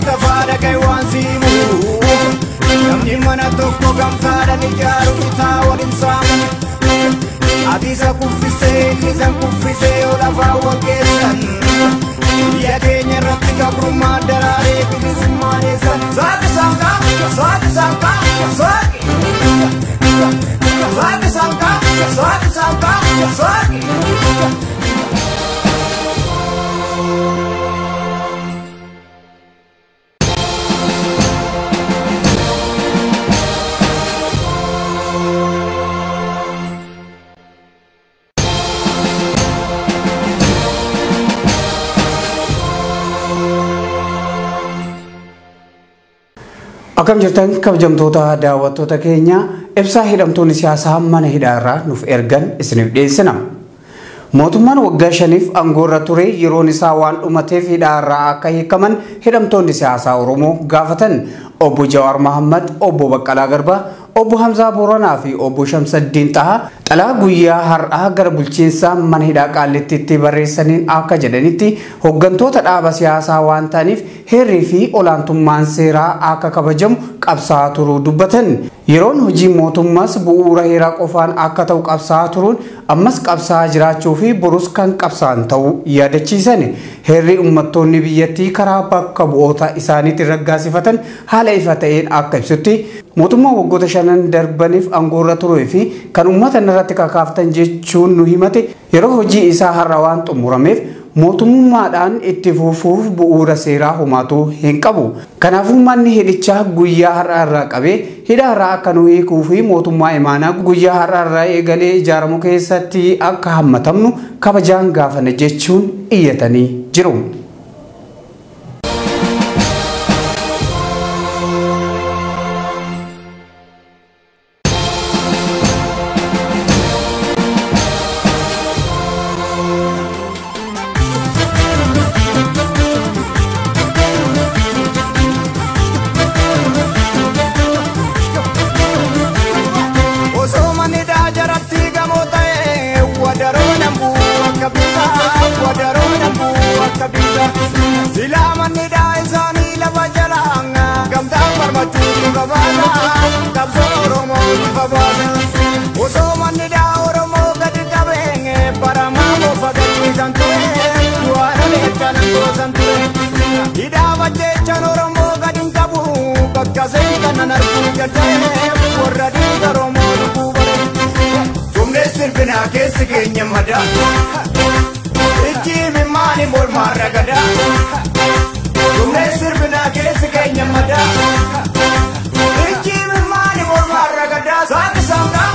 Tafaa dhagaye waan siimu. Namni mana tokko gamtaadhaan ijaaru bitaa waliin saamu. Ati isa kuffisee inni isa kuffisee yoo lafaa wal geessan. Biyya keenya irratti gabrummaa daraaree bilisummaa eessan. Saaqi saaqaa saaqi saaqaa saaqi. Saaqi saaqaa saaqi saaqaa saaqi. Akkam jirtan kabajamtoota daawwattoota keenya, ibsaa hidhamtoonni siyaasaa mana hidhaa irraa nuuf ergan isiniif dhiyeessina. Mootummaan waggaa 5f aangoorra ture yeroon isaa waan dhumateef hidhaa irraa akka hiikaman hidhamtoonni siyaasaa Oromoo gaafatan. Obbo Jawaar Mohammad, Obbo Baqqalaa Garbaa, Obbo Hamzaa Booranaa fi Obbo Shamsaddiin Xahaa xalaa guyyaa har'aa gara bulchiinsa mana hidhaa Qaallittiitti barreessaniin akka jedhanitti hooggantoota dhaaba siyaasaa waan ta'aniif heerrii fi olaantummaan seeraa akka kabajamu qabsaa'aa turuu dubbatan. Yeroon hojii mootummaas bu'uura heeraa qofaan akka ta'u qabsaa'aa turuun ammas qabsaa'aa jiraachuu fi borus kan qabsaa'an ta'uu yaadachiisan. Heerri uummattoonni biyyattii karaa bakka bu'oota isaaniitiin raggaasifatan haala ifa ta'een akka ibsutti mootummaa waggoota 5 darbaniif aangoorra turee fi kan uummata irratti kakaaftan jechuun nu himate yeroo hojii isaa har'a waan xumurameef mootummaadhaan itti fufuuf bu'uura seeraa homaatu hin qabu. Kanaafuu manni hidhichaa guyyaa har'a irraa qabee hidhaa irraa akka nu hiikuu fi mootummaa imaanaa guyyaa har'a irraa eegalee ijaaramu keessatti akka hammatamnu kabajaan gaafanna jechuun iyyatanii jiru. Keessi keenya madaa Ijji mimmaani mormaa ragadaa Dhumee sirbinaa keessi keenya madaa Ijji mimmaani mormaa ragadaa. Saaqi saaqaa.